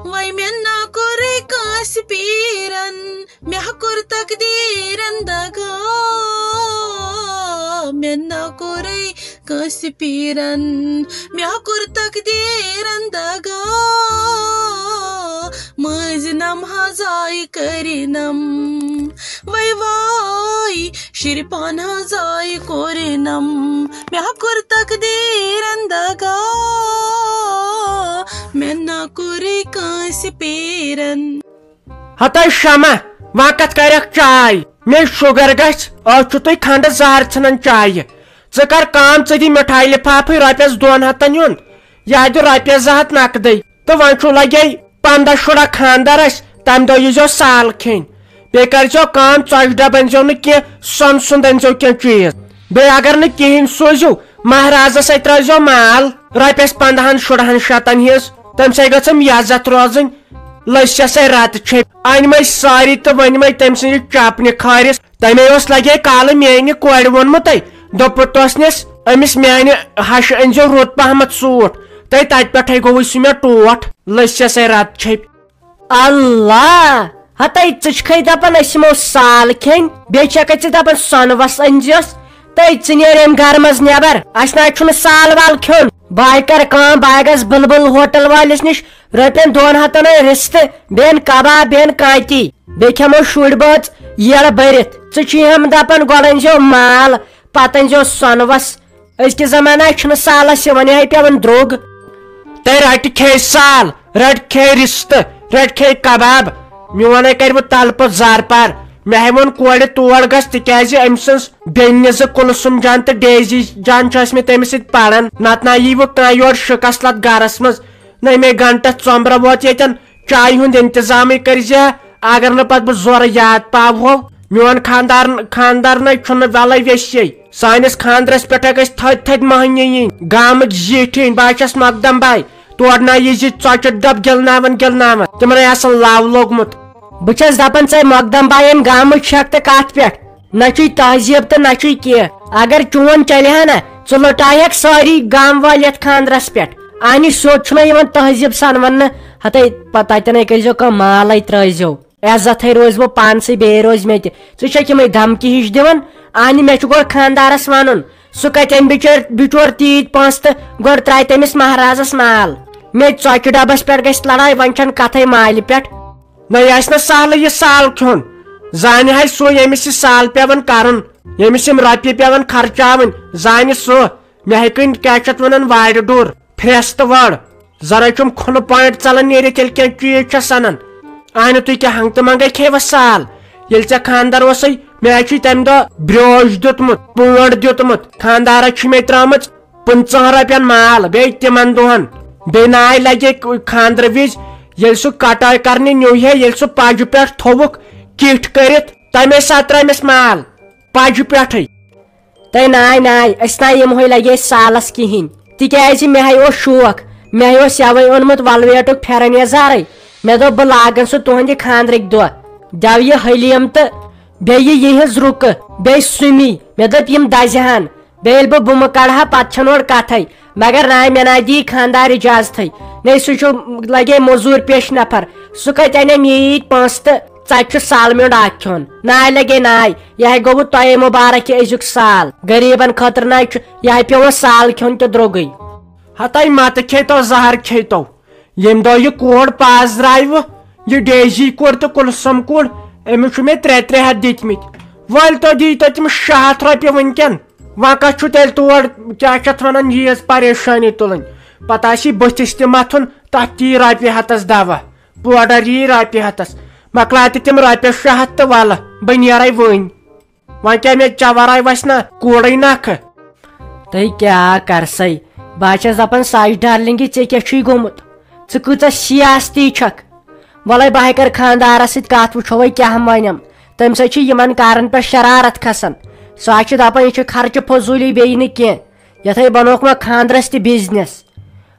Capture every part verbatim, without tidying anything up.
وۄنۍ مےٚ نا کوٚرُے کٲنٛسہِ پیٖرن، مےٚ کوٚر تقدیٖرن دغا۔ مےٚ نا کوٚرُے کٲنٛسہِ پیٖرن، مےٚ کوٚر تقدیٖرن دغا۔ مٲنٛزِ نم حظ آیہِ کٔرِنم، وے واے شرپان حظ آیہِ کورِنم، مےٚ کوٚر تقدیٖرن دغا، مےٚ نا کوٚرُے کٲنٛسہِ پیٖرن۔ ہتاے شمع، وۄنۍ کتھ کرکھ چاے؟ مےٚ شُگر گژھِ، آز چھُ تُہۍ کھنڈٕ زہر ژھٕنان چایہِ۔ ژٕ کر کٲم، ژٕ دِ مِٹھایہِ لفافٕے رۄپیس دۄن ہتن ہُنٛد، یا دِ رۄپیس زٕ ہتھ نقدٕے۔ تہٕ وۄنۍ چھُ لگے پنٛداہ شُراہ خانٛدر اَسہِ، تَمہِ دۄہ ییٖزیو سال کھیٚنۍ۔ بیٚیہِ کٔرۍزیو کٲم، ژۄچہِ ڈَبہٕ أنۍزیو نہٕ کینٛہہ، سۄنہٕ سُنٛد أنۍزیو کینٛہہ چیٖز۔ بیٚیہِ اگر نہٕ کِہیٖنۍ سوٗزِو، مہرازَس اَتھِ ترٛٲیزیو مال رۄپیَس پنٛداہَن شُراہَن شَتَن ہِنٛز۔ تَمہِ سۭتۍ گٔژھٕم عزت روزٕنۍ۔ لٔسۍ چھےٚ سۄے رَتہٕ چھے۔ أنۍ مَے سٲری تہٕ ؤنۍ مَے تٔمۍ سٕنٛدِ چپنہِ کھٲرِس۔ تَمے اوس لگے کالہٕ میٛانہِ کورِ ووٚنمُتَے، دوٚپُت اوس نٮ۪س أمِس میٛانہِ ہَشہِ أنۍزیو رُت پہمتھ سوٗٹ۔ تہٕ تَتہِ پٮ۪ٹھَے گوٚوُے سُہ مےٚ ٹوٹھ۔ لٔسۍ چھےٚ سۄے رَتہٕ چھے۔ اللہ! ہتَے ژٕ چھکھے دپان أسۍ یِمو سال کھیٚنۍ، بیٚیہِ چھکھے ژٕ دپان سۄنہٕ وس أنۍزیوس۔ تہٕ ژٕ نیر ییٚمہِ گرٕ منٛز نٮ۪بر، اسہِ نہ حظ چھُنہٕ سال وال کھیوٚن۔ بہٕ ہا کرٕ کٲم، بہٕ ہا گژھٕ بلبل ہوٹل وٲلِس نِش، رۄپین دۄن ہتن ہٕنٛدۍ رِستہٕ، بیٚیہِ کباب، بیٚیہِ کانتی، بیٚیہِ کھٮ۪مو شُرۍ بٲژ ییٖرٕ بٔرِتھ۔ ژٕ چھُے ہم دپان گۄڈٕ أنۍزیو مال، پتہٕ أنۍزیو سۄنہٕ وس۔ أزکِس زمانہٕ چھُنہٕ سالس یِوان، یِہوٚے پٮ۪وان درٛوگ۔ تہٕ رٹہِ کھے سال، رٹہِ کھے رِستہٕ، رٹہِ کھے کباب، میون ہے کرِ وۄنۍ تلہٕ پتہٕ زارٕ پار۔ مےٚ ہے ووٚن کورِ تور گژھ، تِکیازِ أمۍ سٕنٛز بیٚنہِ زٕ کُلثوم جان تہٕ ڈیزی جان چھِ ٲسمٕتۍ تٔمِس سۭتۍ پران، نتہٕ نہ یی وۄنۍ کانٛہہ یور شکست لتھ گرس منٛز۔ نہ مے گنٹس ژۄمبرٕ ووت ییٚتٮ۪ن، چایہِ ہُنٛد انتظامٕے کٔرۍ زِ، اگر نہٕ پتہٕ بہٕ زورٕ یاد پاوہو۔ میون خاندار، خاندارنَے چھُنہٕ ولے ویسے۔ سٲنِس خاندرس پٮ۪ٹھ گژھِ تھٔدۍ تھٔدۍ مٔہنی یِنۍ، گامٕکۍ زیٹھۍ یِنۍ۔ بہٕ ہا چھَس مۄقدم باے، تورٕ نہ یہِ زِ ژۄچہِ ڈب گِلناوان گِلناوان، تِمن ہے آسان لو لوٚگمُت۔ بہٕ چھَس دپان ژے مۄقدم باے، ییٚمہِ گامٕچ چھَکھ تہٕ کتھ پٮ۪ٹھ؟ نہ چھُے تہذیب تہٕ نہ چھُے کینٛہہ۔ اگر چون چلہِ ہا نہ، ژٕ لُٹاوہکھ سٲری گام وٲلۍ یتھ خاندرس پٮ۪ٹھ۔ اہنہِ سیوٚد چھُنہ یِوان تہذیب سان وننہٕ۔ ہتے پتہٕ تتٮ۪نے کٔرۍزیو کٲم، مالے ترٲیزیو۔ عزت ہے روزِ وۄنۍ پانسٕے، بیٚیہِ روزِ مےٚ تہِ۔ ژٕ چھکھ یِمے دھمکی ہِش دِوان؟ اہنہِ مےٚ چھُ گۄڈٕ خاندارس ونُن، سُہ کتہِ انہِ بچٲرۍ، بچور تیٖتۍ پونٛسہٕ تہٕ گۄڈٕ ترایہِ تٔمِس مہرازس مال۔ مےٚ ژۄچہِ ڈبس پٮ۪ٹھ گژھِ لڑاے، وۄنۍ چھنہٕ کتھے مالہِ پٮ۪ٹھ۔ نہ، یہِ آسہِ نہٕ سہلٕے یہِ سال کھیوٚن۔ زانہِ ہے سُہ، ییٚمِس یہِ سال پٮ۪وان کرُن، ییٚمِس یِم رۄپیہِ پٮ۪وان خرچاوٕنۍ، زانہِ سُہ۔ مےٚ ہے کٕنۍ، کیٛاہ چھِ اَتھ وَنان، وارِ ڈوٗر، پھرٛٮ۪س تہٕ وَڑ۔ زَن ہے چھُم کھُلہٕ پوینٹ ژَلان نیٖرِتھ، ییٚلہِ کینٛہہ چیٖز چھِ سَنان۔ اَہنہِ تُہۍ کیٛاہ ہنٛگتہٕ منٛگَے کھیٚیہِ سال؟ ییٚلہِ ژےٚ خانٛدر اوسُے، مےٚ ہے چھُے تَمہِ دۄہ برٛوش دیُتمُت، پونٛڈ دیُتمُت۔ خانٛدارَس چھِ مےٚ ترٛٲومٕژ پٕنٛژٕہَن رۄپیَن مال، بیٚیہِ تِمَن دۄہَن۔ بیٚیہِ ناے لَگے خانٛدرٕ وِزِ، ییٚلہِ سُہ کٹٲے کرنہِ نیوٗ ہے، ییٚلہِ سُہ پَجہِ پٮ۪ٹھ تھوٚوُکھ کِٹھ کٔرِتھ، تَمے ساتہٕ ترٛٲومَس مال پَجہِ پٮ۪ٹھٕے۔ تہٕ ناے ناے، أسۍ ناے یِمہوے لگے سالس کِہینۍ، تِکیازِ مےٚ ہے اوس شوق، مےٚ ہے اوس یوے اوٚنمُت ولویٹُک پھیرن یزارے۔ مےٚ دوٚپ بہٕ لاگن سُہ تُہنٛدِ خانٛدرٕکۍ دۄہ، دٮ۪و یہِ حلیم تہٕ بیٚیہِ یِہنٛز رُکہٕ، بیٚیہِ سُمی۔ مےٚ دوٚپ یِم دزِ ہن، بیٚیہِ ییٚلہِ بہٕ بُمہٕ کڑٕ ہا پتہٕ چھنہٕ اورٕ کتھے۔ مگر ناے مےٚ ناے دی خانٛدار اجازتھے۔ نے سُہ چھُ لگے موٚزوٗر پیش نفر، سُہ کتہِ انن ییٖتۍ پونٛسہٕ تہٕ ژتہِ چھُ سال میوٚنٛڈ اکھ کھیوٚن۔ ناے لگے ناے، یہِ ہے گوٚوٕ تۄہے مُبارک یہِ أزیُک سال۔ غریٖبن خٲطرٕ ناے چھُ، یہِ ہے پیوٚو سال کھیوٚن تہِ درٛوگٕے۔ ہتاے متہٕ کھیٚتو، زہر کھیٚتو۔ ییٚمہِ دۄہ یہِ کوٗر پازرایوٕ، یہِ ڈیزی کوٗر تہٕ کُلسم کوٗر، أمِس چھُ مےٚ ترٛےٚ ترٛےٚ ہتھ دِتمٕتۍ۔ وٲلۍ تو، دی تو تِم شےٚ ہتھ رۄپیہِ وٕنکٮ۪ن۔ وۄنۍ کتھ چھُ تیٚلہِ تور، کیٛاہ چھِ اتھ ونان، ییٖژ پریشٲنی تُلٕنۍ؟ پتہٕ آسی بٕتھِس تہِ متھُن، تتھ تہِ یی رۄپیہِ ہتس دوا، پوڈر یی رۄپیہِ ہتس۔ مۄکلاو تہِ تِم رۄپیس شےٚ ہتھ تہٕ ولہٕ، بہٕ نیرے وٕنۍ۔ وۄنۍ کیٛاہ مےٚ ژےٚ ورٲے وسہِ نا کوٗرٕے نکھٕ؟ تہٕ کیٛاہ کرسے؟ بہٕ ہا چھَس دپان ساجہِ ڈارلنگی، ژےٚ کیٛاہ چھُے گوٚمُت؟ ژٕ کۭژاہ سیاستی چھکھ؟ وَلَے بہٕ ہَے کَرٕ خانٛدارَس سۭتۍ کَتھ، وٕچھو وۄنۍ کیٛاہ وَنٮ۪م۔ تَمہِ سۭتۍ چھِ یِمَن کارَن پٮ۪ٹھ شرارت کھسان۔ سُہ ہا چھُ دَپان، یہِ چھُ خرچہٕ فضوٗلی، بیٚیہِ نہٕ کینٛہہ۔ یَتھَے بَنووُکھ وۄنۍ خانٛدرَس تہِ بِزنِس۔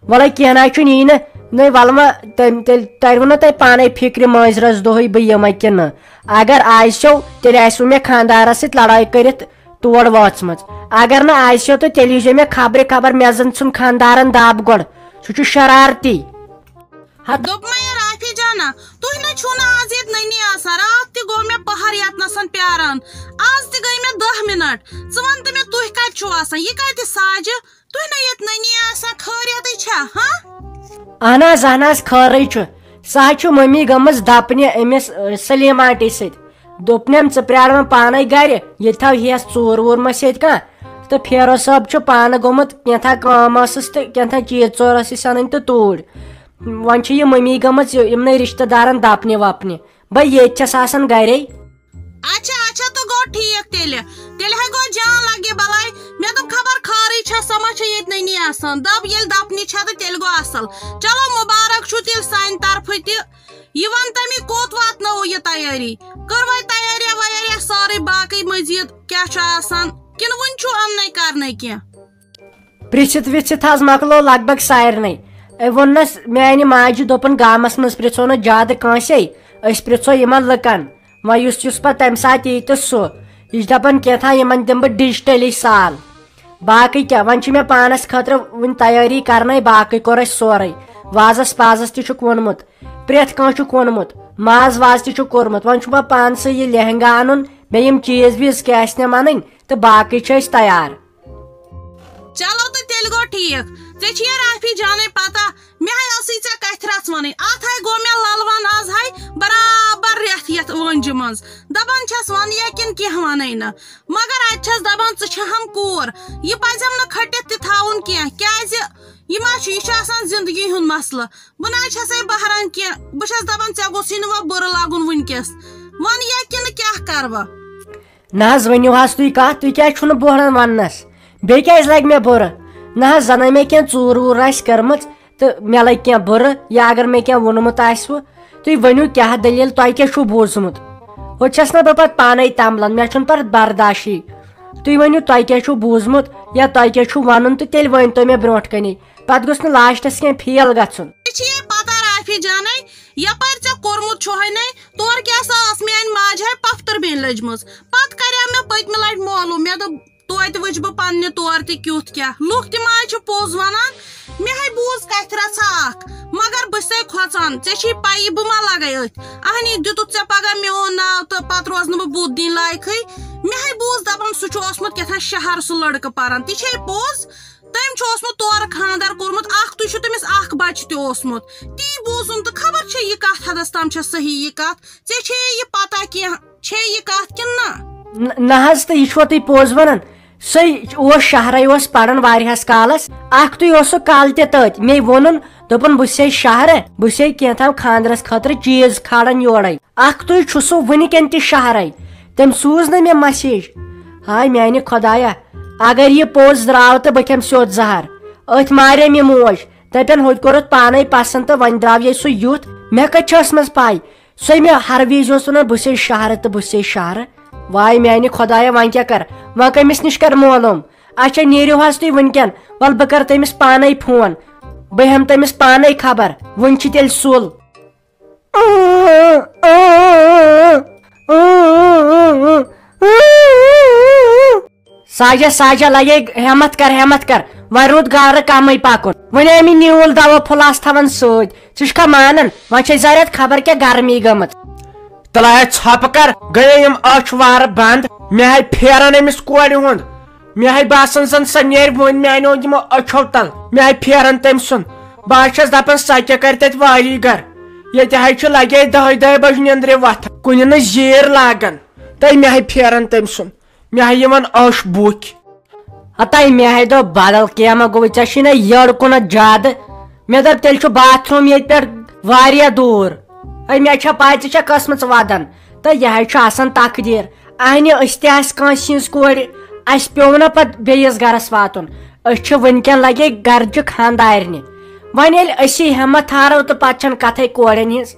وَلَے کینٛہہ نہ حظ چھُنہٕ، یی نہٕ۔ نَے وَلہٕ وۄنۍ تَمہِ، تیٚلہِ تَرِوٕ نہ تۄہہِ پانَے فِکرِ مٲنٛزِ رٲژ دۄہٕے بہٕ یِمَے کِنہٕ نہٕ۔ اگر آسیو، تیٚلہِ آسِوٕ مےٚ خانٛدارَس سۭتۍ لڑٲے کٔرِتھ تور وٲژمٕژ۔ اگر نہٕ آسیو تہٕ تیٚلہِ ییٖزیو مےٚ خبرِ خبر، مےٚ زَن ژھُن خانٛدارَن دَب گۄڈٕ۔ سُہ چھُ شرارتی۔ دوٚپمَے رافی جانا، تُہۍ نہ چھِو نہٕ آز ییٚتہِ نٔنی آسان۔ راتھ تہِ گوٚو مےٚ پَہر یَتنَسَن پیٛاران۔ آز تہِ گٔے مےٚ دَہ مِنَٹ۔ ژٕ وَن تہٕ مےٚ، تُہۍ کَتہِ چھِو آسان؟ یہِ کَتہِ ساجہِ؟ تُہۍ نہ ییٚتہِ نٔنی آسان، خٲریَتٕے چھا، ہاں؟ اہن حظ، اہن حظ، خٲرٕے چھُ۔ سۄ حظ چھِ مٔمی گٔمٕژ دَپنہِ أمِس، آ، سلیٖم آنٹی سۭتۍ۔ دوٚپنم، "ژٕ پرٛار وۄنۍ پانے گرِ، ییٚتہِ تھاو ہیس ژوٗر ووٗر ما چھِ ییٚتہِ کانٛہہ؟" تہٕ پھیرو صٲب چھُ پانہٕ گوٚمُت کینٛژھا کٲم ٲسٕس تہٕ کینٛژھا چیٖز ژور ٲسٕس اَنٕنۍ تہٕ توٗرۍ۔ وۄنۍ چھِ یہِ مٔمی گٔمٕژ یہِ-، یِمنٕے رِشتہٕ دارن دپنہِ وپنہِ۔ بہٕ ییٚتہِ چھَس آسان گرے۔ اچھا، اچھا، تہٕ گوٚو ٹھیٖک تیٚلہِ۔ تیٚلہِ ہے گوٚو جان لگہِ بلاے۔ مےٚ دوٚپ خبر خٲرٕے چھا، سۄ ما چھےٚ ییٚتہِ نٔنی آسان۔ دپ ییٚلہِ دپنہِ چھےٚ تہٕ تیٚلہِ گوٚو اصل۔ چلو مبارک چھُ تیٚلہِ سانہِ طرفہٕ تہِ۔ یہِ وَن تہٕ مےٚ کوٚت واتنٲوو یہِ تیٲری؟ کٔروَے تیٲریا ویٲریا سٲرٕے، باقٕے مٔزیٖد کیٛاہ چھُ آسان؟ کِنہٕ وُنہِ چھُو اَننَے کرنَے کینٛہہ؟ پرٛژھِتھ وِژھِتھ حظ مۄکلو لگ بگ سارنٕے۔ أمۍ ووٚننَس میٛانہِ ماجہِ، دوٚپُن، "گامَس منٛز پرٛژھو نہٕ زیادٕ کٲنٛسے، أسۍ پرٛژھو یِمَن لُکَن۔ وۄنۍ یُس یُس پَتہٕ تَمہِ ساتہٕ یی تہٕ سُہ۔" یہِ چھِ دَپان کینٛہہ تام یِمَن دِمہٕ بہٕ ڈِجٹَلی سال۔ باقٕے کیٛاہ، وۄنۍ چھِ مےٚ پانَس خٲطرٕ وٕنہِ تیٲری کَرنَے، باقٕے کوٚر اَسہِ سورُے۔ وازَس پازَس تہِ چھُکھ ووٚنمُت، پرٛٮ۪تھ کانٛہہ چھُکھ ووٚنمُت، ماز واز تہِ چھُکھ کوٚرمُت۔ وۄنۍ چھُ مےٚ پانسٕے یہِ لہنگا اَنُن، بیٚیہِ یِم چیٖز ویٖز کیٛاہ آسہِ مےٚ اَنٕنۍ، تہٕ باقٕے چھِ أسۍ تیار۔ چلو تہٕ تیٚلہِ گوٚو ٹھیٖک۔ ژےٚ چھِیا رافی جانٕے پَتہ، مےٚ ہَے ٲسٕے ژےٚ کَتھِ رَژھ وَنٕنۍ۔ اَتھ ہَے گوٚو مےٚ لَلوَن آز ہَے برابر رٮ۪تھ یَتھ وٲنجہِ منٛز۔ دَپان چھَس وَنہٕ یا کِنہٕ کینٛہہ وَنَے نہٕ۔ مگر اَتہِ چھَس دَپان، ژٕ چھَہَم کوٗر، یہِ پَزٮ۪م نہٕ کھٔٹِتھ تہِ تھاوُن کینٛہہ، کیٛازِ یہِ ما چھُ، یہِ چھُ آسان زِندگی ہُنٛد مسلہٕ۔ بہٕ نہ حظ چھَسَے بہران کینٛہہ، بہٕ چھَس دَپان، ژےٚ گوٚژھُے نہٕ وۄنۍ بُرٕ لَگُن وٕنۍکٮ۪س۔ وَن یا کِنہٕ کیٛاہ کَرٕ بہٕ؟ نہ حظ، ؤنِو حظ تُہۍ کَتھ، تُہۍ کیٛازِ چھُو نہٕ بوہران وَننَس؟ بیٚیہِ کیٛازِ لَگہِ مےٚ بُرٕ؟ نہ حظ، زَنَے مےٚ کینٛہہ ژوٗر ووٗر آسہِ کٔرمٕژ تہٕ مےٚ لَگہِ کینٛہہ بُرٕ، یا اگر مےٚ کینٛہہ ووٚنمُت آسِوٕ، تُہۍ ؤنِو کیٛاہ دٔلیٖل، تۄہہِ کیٛاہ چھُو بوٗزمُت؟ ہوٚتہِ چھَس نہ بہٕ پَتہٕ پانَے تَمبلان، مےٚ چھُنہٕ پَتہٕ برداشٕے۔ تُہۍ ؤنِو، تۄہہِ کیٛاہ چھُو بوٗزمُت یا تۄہہِ کیٛاہ چھُو وَنُن، تہٕ تیٚلہِ ؤنۍ تو مےٚ برونٛٹھ کَنے۔ پَتہٕ گوٚژھ نہٕ لاسٹَس کینٛہہ فیل گژھُن۔ ژےٚ چھے پَتہ رافی جانَے، یَپٲرۍ ژےٚ کوٚرمُت چھُہَے نَے، تورٕ کیٛاہ سا ٲس میٛانہِ ماجہِ ہَے پۄپھتٕر بیٚنہِ لٔجمٕژ۔ پَتہٕ کَریٛاو مےٚ پٔتمہِ لَٹہِ مولوٗم، مےٚ دوٚپ، توتہِ وٕچھِ بہٕ پننہِ تورٕ تہِ کیُتھ کیٛاہ۔ لُکھ تہِ ما چھِ پوٚز وَنان؟ مےٚ ہے بوٗز کَتھِ رَژھا اَکھ، مگر بہٕ چھَسَے کھۄژان۔ ژےٚ چھے پَیی بہٕ ما لَگَے أتھۍ؟ اَہنی، دیُتُتھ ژےٚ پَگاہ میون ناو تہٕ پَتہٕ روزٕ نہٕ بہٕ بُتھ دِنۍ لایقٕے۔ مےٚ ہے بوٗز دَپان سُہ چھُ اوسمُت کیٛاہ تام شہر سُہ لٔڑکہٕ پَران۔ تہِ چھے پوٚز؟ تٔمۍ چھُ اوسمُت تورٕ خانٛدَر کوٚرمُت، اَکھ تُے چھُ تٔمِس اَکھ بَچہٕ تہِ اوسمُت۔ تی بوٗزُم تہٕ خبر چھےٚ یہِ کَتھ حدَس تام چھےٚ صحیح یہِ کَتھ۔ ژےٚ چھے یہِ پَتہ کینٛہہ؟ چھے یہِ کَتھ کِنہٕ نہ؟ نہ، نہ حظ، تہٕ یہِ چھُوا تُہۍ پوٚز وَنان؟ سُے اوس شہرَے، اوس پَران واریاہَس کالَس۔ اَکھتُے اوس سُہ کالہٕ تہِ تٔتۍ۔ مے ووٚنُن، دوٚپُن، "بہٕ چھُسے شہرٕ، بہٕ چھُسے کینٛہہ تام خانٛدرَس خٲطرٕ چیٖز کھالان یورَے۔" اَکھتُے چھُ سُہ وٕنہِ کٮ۪ن تہِ شہرَے۔ تٔمۍ سوٗز نہٕ مےٚ message۔ ہاے میٛانہِ خۄدایا، اگر یہِ پوٚز درٛاو تہٕ بہٕ کھٮ۪مہٕ سیوٚد زَہر۔ أتھۍ مارے مےٚ موج۔ دَپٮ۪ن، "ہوٚتہِ کوٚرُتھ پانَے پَسنٛد تہٕ وۄنۍ درٛاو یے سُہ یُتھ۔" مےٚ کَتہِ چھِ ٲسمٕژ پَے؟ سُے مےٚ ہر وِزِ اوس وَنان، "بہٕ چھُسے شہرٕ تہٕ بہٕ چھُسے شہرٕ۔" واے میانہِ خۄدایا، وۄنۍ کیٛاہ کَرٕ؟ وۄنۍ کٔمِس نِش کَرٕ معلوٗم؟ اچھا، نیٖرِو حظ تُہۍ وٕنکٮ۪ن، وَلہٕ بہٕ کَرٕ تٔمِس پانَے فون، بہٕ ہٮ۪مہٕ تٔمِس پانَے خبر، وٕنہِ چھِ تیٚلہِ سُل۔ ساجہ، ساجہ، لگے ہمت کر، ہمت کر۔ وۄنۍ روٗد گارٕ کمٕے پکُن۔ وۄنۍ آے مےٚ نیوٗل دوا پھوٚل آس تھاوان سۭتۍ۔ ژٕ چھُکھا مانان؟ وۄنۍ چھے زرٮ۪تھ خبر کیٛاہ گرمی گٔمٕژ۔ تلایہ ژھۄپہٕ کر، گٔیے یِم أچھ وارٕ بنٛد۔ مےٚ ہاے پھیران أمِس کورِ ہُنٛد۔ مےٚ ہاے باسان زن سۄ نیرِ وۄنۍ میانیو یِمو أچھو تل۔ مےٚ ہاے پھیران تٔمۍ سُنٛد۔ بہٕ ہاے چھَس دپان سۄ کیٛاہ کرِ تتہِ والی گر۔ ییٚتہِ ہاے چھُ لگے دَہہِ دَہہِ بجہِ نیٚنٛدرِ وۄتھان۔ کُنہِ نہٕ زیٖر لاگان۔ تہٕ مےٚ ہاے پھیران تٔمۍ سُنٛد۔ مےٚ ہاے یِوان ٲش بُکھ۔ ہتاے مےٚ ہاے دوٚپ، بدل کینٛہہ ما گوٚوُے، ژےٚ چھُے نہ یٔڑ کُنتھ زیادٕ۔ مےٚ دوٚپ، تیٚلہِ چھُ باتھ روٗم ییٚتہِ پٮ۪ٹھ واریاہ دوٗر۔ ہے، مےٚ چھےٚ پاے ژٕ چھَکھ قٕسمٕژ ودان۔ تہٕ یہِ ہاے چھُ آسان تقدیٖر۔ اہنہِ، أسۍ تہِ آسہِ کٲنٛسہِ ہِنٛز کورِ، اَسہِ پیوٚو نہ پتہٕ بیٚیِس گرس واتُن۔ أسۍ چھِ وٕنکٮ۪ن لگے گرچہِ خانٛدارنہِ۔ وۄنۍ ییٚلہِ أسی ہمت ہارو تہٕ پتہٕ چھَنہٕ کتھے کورٮ۪ن ہِنٛز۔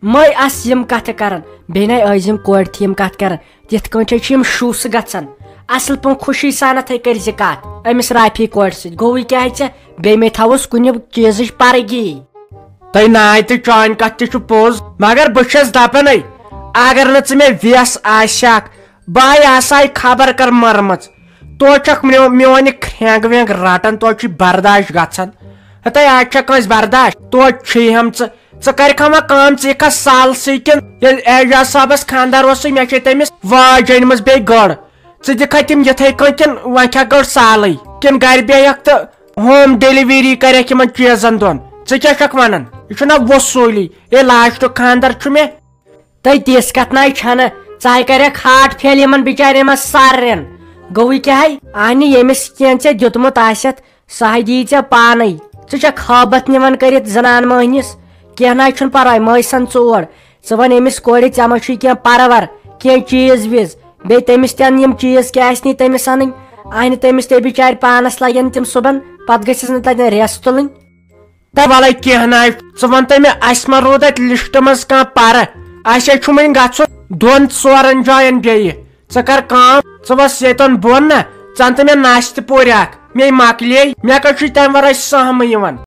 مٔے آس یِم کتھٕ کران، بیٚیہِ نے ٲسۍ یِم کورِ تہِ یِم کتھٕ کران، تِتھ کٲٹھۍ چھِ یِم شوٗژٕ گژھان۔ اصل پٲٹھۍ خوشی سانتھے کٔرۍ زِ کتھ أمِس رافی کورِ سۭتۍ۔ گوٚوٕے کیٛاہ ژےٚ؟ بیٚیہِ مے تھاوُس کُنہِ چیٖزٕچ پرگی۔ تۄہہِ ناے تہٕ چٲنۍ کتھ تہِ چھُ پوٚز، مگر بہٕ چھَس دپانٕے، اگر نہٕ ژٕ مےٚ وٮ۪س آسہِ ہاکھ، بہٕ ہاے آسہٕ ہاے خبر کر مٔرمٕژ۔ تو چھکھ میو-، میون یہِ کھرٛینٛگ وینٛگ رٹان، تو چھُے برداش گژھان۔ ہتے آز چھا کٲنٛسہِ برداش؟ توتہِ چھُے ہم ژٕ۔ ژٕ کرکھا وۄنۍ کٲم، ژٕ یِکھا سالسٕے کِنہٕ ییٚلہِ اعجاز صٲبس خانٛدر اوسُے، مےٚ چھے تٔمِس واج أنمٕژ بیٚیہِ گٔر۔ ژٕ دِکھا تِم یِتھے کٔنۍ کِنہٕ وۄنۍ کھٮ۪کھ گٔر سالٕے؟ کِنہٕ گرِ بیٚہکھ تہٕ ہوم ڈیلیوری کرکھ یِمن چیٖزن دۄن؟ ژٕ کیٛاہ چھکھ ونان؟ یہِ چھُنہ وصوٗلی؟ اے لاسٹُک خانٛدر چھُ مےٚ۔ تہٕ تِژھ کتھ ناے چھنہٕ۔ ژٕ ہاے کرکھ ہارٹ فیل یِمن بِچارٮ۪ن، یِمن سارنٮ۪ن۔ گوٚوٕے کیٛاہ ہاے؟ اہنہِ ییٚمِس کینٛہہ ژےٚ دیُتمُت آسٮ۪تھ، سُہ ہاے دِیی ژےٚ پانے۔ ژٕ چھکھ ہٲبتھ نِوان کٔرِتھ زنان مٔہنِس۔ کینٛہہ ناے چھُنہٕ پرواے، مٲے سن ژور۔ ژٕ وَن أمِس کورِ، ژےٚ ما چھُے کینٛہہ پرور، کینٛہہ چیٖز ویٖز؟ بیٚیہِ تٔمِس تہِ اَن یِم چیٖز، کیٛاہ آسہِ نہٕ تٔمِس اَنٕنۍ؟ اَنہِ تٔمِس تہِ بِچارِ پانس لگن تِم صُبحن، پتہٕ گٔژھِس نہٕ تَتٮ۪ن رٮ۪س تُلٕنۍ۔ تہ ولے کینٛہہ ناے، ژٕ وَن تہٕ مےٚ، اَسہِ ما روٗد اَتہِ لسٹہٕ منٛز کانٛہہ پرٕ؟ اَسہِ ہے چھُ وۄنۍ گژھُن دۄن ژورن جاین بیٚیہِ۔ ژٕ کر کٲم، ژٕ وَس ییٚتٮ۪ن بۄن نا، ژٕ اَن تہٕ مےٚ ناشتہٕ پورِ اکھ، مے مۄکلے، مےٚ کتہِ چھُے تَمہِ ورٲے سہمٕے یِوان۔